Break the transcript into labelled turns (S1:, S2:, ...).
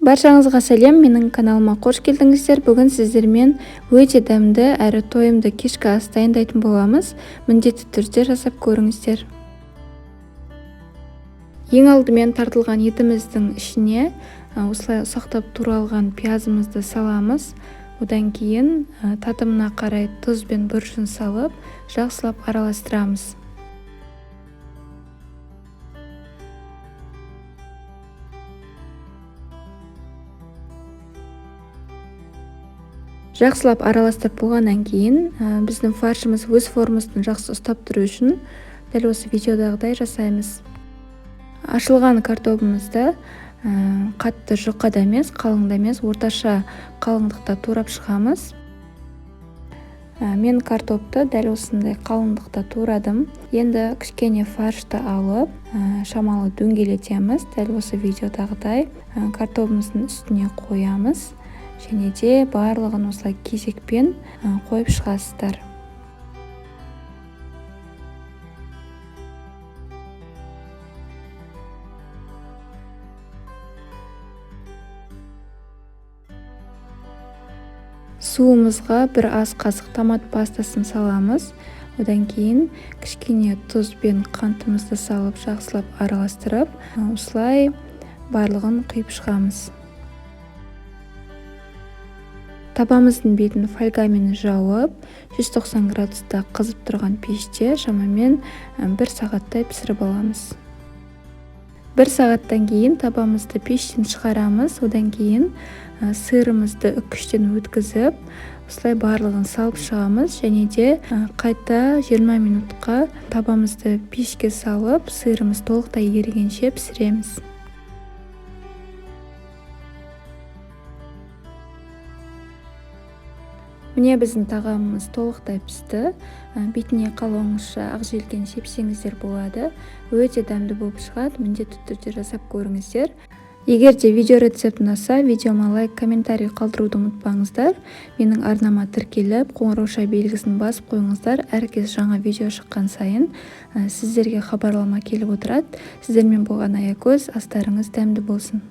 S1: Баршаңызға сәлем, менің каналыма қош келдіңіздер. Бүгін сіздермен өте дәмді әрі тойымды кешкі ас дайындайтын боламыз. Міндетті түрде жасап көріңіздер. Ең алдымен тартылған етіміздің ішіне осылай ұсақтап туралған пиязымызды саламыз. Одан кейін татымына қарай тұз бен бұрышын салып, жақсылап араластырамыз. Жақсылап араластырып болғаннан кейін біздің фаршымыз өз формасын жақсы ұстап тұру үшін дәл осы видеодағыдай жасаймыз. Ашылған картобымызды қатты жұқа да емес, қалың да емес, орташа қалыңдықта турап шығамыз. Мен картопты дәл осындай қалыңдықта турадым. Енді кішкене фаршты алып, шамалы дөңгелетеміз. Дәл осы видеодағыдай картобымыздың үстіне қоямыз. Және де барлығын осылай кезекпен қойып шығасыздар. Суымызға бір ас қасық томат пастасын саламыз. Одан кейін кішкене тұз бен қантымызды салып жақсылап араластырып, осылай барлығын құйып шығамыз. Табамыздың бетін фольгамен жауып, 190 градуста қызып тұрған пеште шамамен 1 сағаттай пісіріп аламыз. 1 сағаттан кейін табамызды пештен шығарамыз. Одан кейін сырымызды үккіштен өткізіп, осылай барлығын салып шығамыз. Және де қайта 20 минутқа табамызды пешке салып, сырымыз толықтай ерігенше пісіреміз. Міне біздің тағамымыз толықтай пісті. Бетіне қалауыңызша ақ желкен сепсеңіздер болады. Өте дәмді болып шығады. Міндетті түрде жасап көріңіздер. Егер де видео рецепт ұнаса, видеома лайк, комментарий қалдыруды ұмытпаңыздар. Менің арнама тіркеліп, қоңырауша белгісін басып қойыңыздар. Әркез жаңа видео шыққан сайын сіздерге хабарлама келіп отырады. Сіздермен болған Аякөз, астарыңыз дәмді болсын.